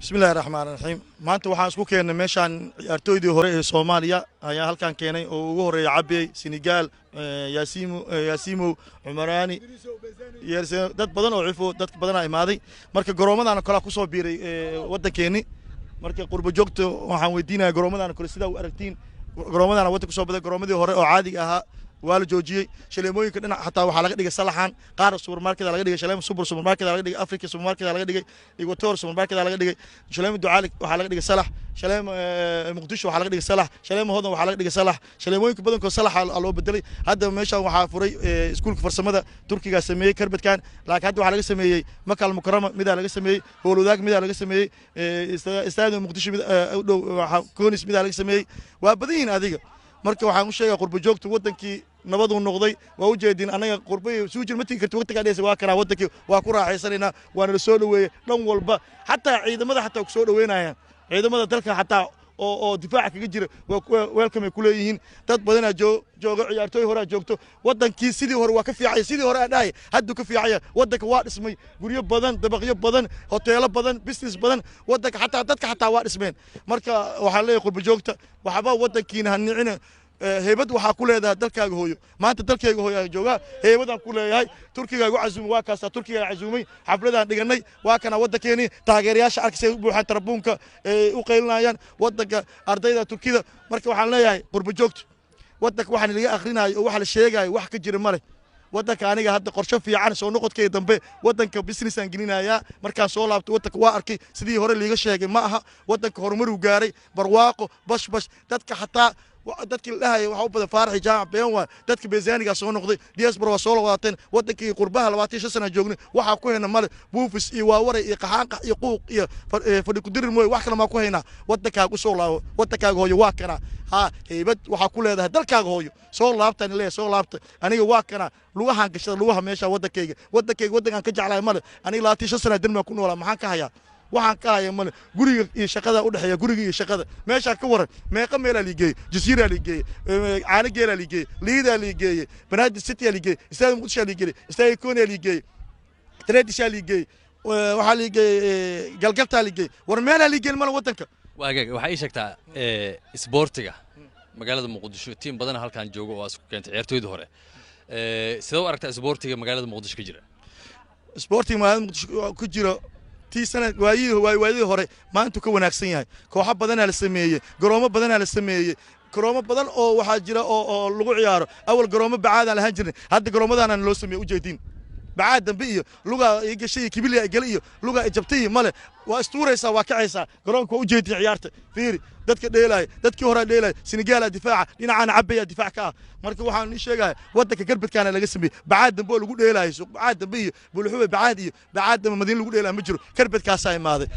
Bismillahi raxmaan raxiim. Maanta waxaan isku keennay meeshaan ciyaartooydii hore ee Soomaaliya ayaa halkaan keenay, oo ugu horreeya Cabey, Senegal, Yaasiimo, Yaasiimow, Cumaraani, dad badan oo cifo, dad badanaa imaaday. Marka garoomadaan kalaa kusoo biiray waddankeenni. Marka qurbo joogta waxaan weydiinaya, garoomadaan kale sidaa u aragtiin? Garoomadaan waddanka kusoo baday. Garoomadii hore oo caadiga ahaa waa la joojiyey. Shaleemooyinka dhinac xataa waxaa laga dhigay salaxan, qaar supermarket laga dhigay, shaleemo super supermarket laga dhigay, Africa supermarket laga dhigay, Equator supermarket laga dhigay, shaleemo Ducaali waxaa laga dhigay salax, shaleemo Muqdisho waxaa laga dhigay salax, shaleemo Hodan waxaa laga dhigay salax. Shaleemooyinka badankood salaxa loo bedelay. Hadda meeshan waxaa furay iskuulka farsamada Turkiga sameeyey karbadkan, laakiin hadda waxaa laga sameeyey Maka Almukarama midaa laga sameeyey, Howlwadaag midaa laga sameeyey, Istaadium Muqdisho mid u dhow Koonis midaa laga sameeyey. Waa badan yihiin adiga. Marka waxaan u sheegaa qurbo joogta, wadankii nabaduu noqday, waa u jeedin. Annaga qurbay suujir ma tigi karti waqtigaa dhehaysa. Waa kanaa wadankii, waa ku raaxaysanaynaa, waana la soo dhoweeyey dhan walba, xataa ciidamada xataa ku soo dhoweynayaan, ciidamada dalka xataa oo difaaca kaga jira welcome ay ku leeyihiin. Dad badanaa jooga, ciyaartooy horaa joogto. Wadankii sidii hore waa ka fiicaya, sidii hore aan dhahay hadduu ka fiicaya. Wadanka waa dhismay, guryo badan, dabaqyo badan, hoteelo badan, business badan, wadanka xataa dadka xataa waa dhismeen. Marka waxaan leeyahay qurbo joogta, waxba wadankiina ha nicina. Heybad waxaa ku leedahay dalkaaga hooyo. Maanta dalkayga hooyo aan joogaa, heybadaan ku leeyahay. Turkiga igu casuumay, waa kaasa Turkiga casuumay, xafladaan dhiganay. Waa kana waddankeeni, taageerayaasha arkasay u buuxaan tarabuunka, u qaylinayaan waddanka ardayda Turkida. Marka waxaan leeyahay qurbo joogto, waddanka waxaan laga akhrinayo oo waxa la sheegayo wax ka jira male waddanka. Aniga hadda qorshe fiican soo noqodkay dambe waddanka business aan gelinayaa markaan soo laabto. Waddanka waa arkay, sidii hore liiga sheegay ma aha. Waddanka horumaruu gaaray, barwaaqo, bashbash. Dadka xataa dadkii la dhahaya waxaa u badan Faaraxi Jaamac, been waay. Dadka beesaanigaa soo noqday, diaspora waa soo wadaateen wadankii qurbaha. 25 sana joognay, waxaa ku hayna male. Buufis iyo waawaray iyo qaxaanqax iyo quuq iyo fadhi kudirir mooye, wax kale maa ku haynaa? Wadankaaga usoo laabo, wadankaaga hooyo waa kana. Haa, heybad waxaa ku leedahay dalkaaga hooyo. Soo laabtaan leeyahay, soo laabta. Aniga waa kana lugahaan gashada, lugaha meesha wadankayga. Wadankayga wadankaan ka jeclahay male. Aniga 25 sana Denmark ku noolaa, maxaan ka hayaa? Waxaan ka haya male. Guriga iyo shaqada u dhexeeya, guriga iyo shaqada meeshaa ka waran. Meeqa meelaa liigeeyey? Jasiiraa liigeeyey, Caano Geelaa liigeeyey, Liidaa liigeeyey, Banaadir Cityaa liigeeyey, Istaadi Muqdishaa liigeeyey, Istaadi Kooniyaa liigeeyey, Tradishaa liigeeyey, waxaa liigeeyey Galgaltaa liigeeyey. War meelaa liigeyn male waddanka. Waagaag, waxaa ii sheegtaa isboortiga magaalada Muqdisho. Tiim badan halkan jooga oo isku keentay ciyaartooyda hore, sidee u aragtaa isboortiga magaalada Muqdisho ka jira? Isboortiga magaalada Muqdisho ku jira tii sanad waayihii waayadii hore maantu ka wanaagsan yahay. Kooxo badanaa la sameeyey, garoomo badanaa la sameeyey, garoomo badan oo waxaa jira oo lagu ciyaaro. Awal garoomo bacaadaan lahaan jirnay, hadda garoomadaanaan loo sameeyey. Ujeediin bacaad dambe iyo lugaa ii gashay iyo kibiliya gale iyo lugaa jabtay iyo male. Waa istuuraysaa, waa kacaysaa garoonka. Waa ujeedin ciyaarta, fiiri dadka dheelaya, dadkii horaa dheelaya. Senegaala difaaca, dhinacaana Cabaya difaac ka ah. Marka waxaan ii sheegaya, waddanka garbadkaana laga sameeyey. Bacaad dambe oo lagu dheelaayo suuq bacaad dambe iyo Buluxube bacaad iyo bacaad dambe Madiin lagu dheelaya ma jiro. Garbadkaasaa imaaday.